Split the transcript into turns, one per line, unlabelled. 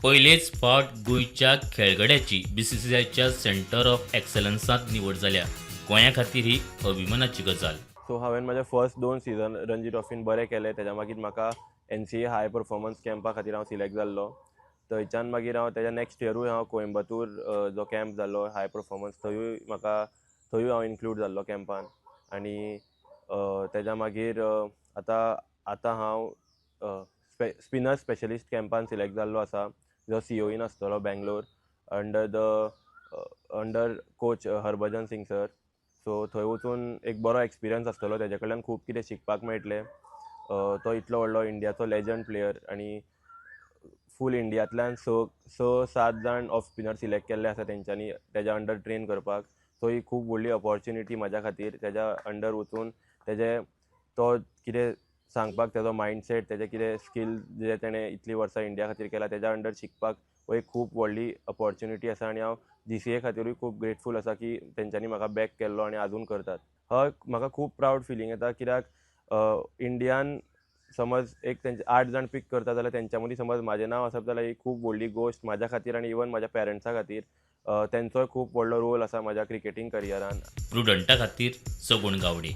पयलेच फावट गोंयच्या खेळगड्याची बीसीसीआयच्या सेंटर ऑफ एक्सलन्सांत निवड जाल्या. गोंया खातीर ही अभिमानाची गजाल.
सो हांवें म्हाजे फर्स्ट दोन सिजन रणजी ट्रॉफीन बरें केले. तेज्या मागीर म्हाका एनसीए हाय परफॉर्मन्स कॅम्पा खातीर हांव सिलेक्ट जाल्लो. थंयच्यान मागीर हांव तेज्या नॅक्स्ट इयरूय हांव कोइंबतूर जो कॅम्प जाल्लो हाय परफॉर्मन्स, थंयूय म्हाका थंयूय हांव इन्क्लूड जाल्लो कॅम्पान. आनी तेज्या मागीर आतां हांव स्पिनर स्पेशलिस्ट कॅम्पान सिलेक्ट जाल्लो आसा, जो सीओईन आसतलो Bangalore, under coach Harbhajan Singh sir. So थंय वचून एक बरो एक्सपिरियन्स आसतलो, तेजे कडल्यान खूब कितें शिकपाक मेळटलें. तो इतलो व्हडलो इंडियाचो लेजंड प्लेयर आनी फूल इंडियांतल्यान स स सात जाण ऑफ स्पिनर सिलेक्ट केल्ले आसा तेंच्यांनी तेज्या अंडर ट्रेन करपाक. सो ही खूब व्हडली ऑपॉर्च्युनिटी म्हाज्या खातीर, तेज्या अंडर वचून तेजे तो कितें सांगपाक, तेजो मायंडसेट, तेजे कितें स्कील जे तेणें इतलीं वर्सां इंडिया खातीर केला, तेज्या अंडर शिकपाक हो एक खूब व्हडली ऑपॉर्च्युनिटी आसा. आनी हांव जीसीए खातीरूय खूब ग्रेटफूल आसा की तेंच्यांनी म्हाका बॅक केल्लो आनी आजून करतात. हय, म्हाका खूब प्रावड फिलींग येता, कित्याक इंडियान समज एक तेंचे आठ जाण पीक करता जाल्यार तेंच्या मदीं समज म्हाजें नांव आसप जाल्यार ही खूब व्हडली गोश्ट म्हाज्या खातीर आनी इवन म्हाज्या पेरंट्सां खातीर. तेंचोय खूब व्हडलो रोल आसा म्हाज्या क्रिकेटींग करियरान.
प्रुडंटा खातीर सगुण गावडे.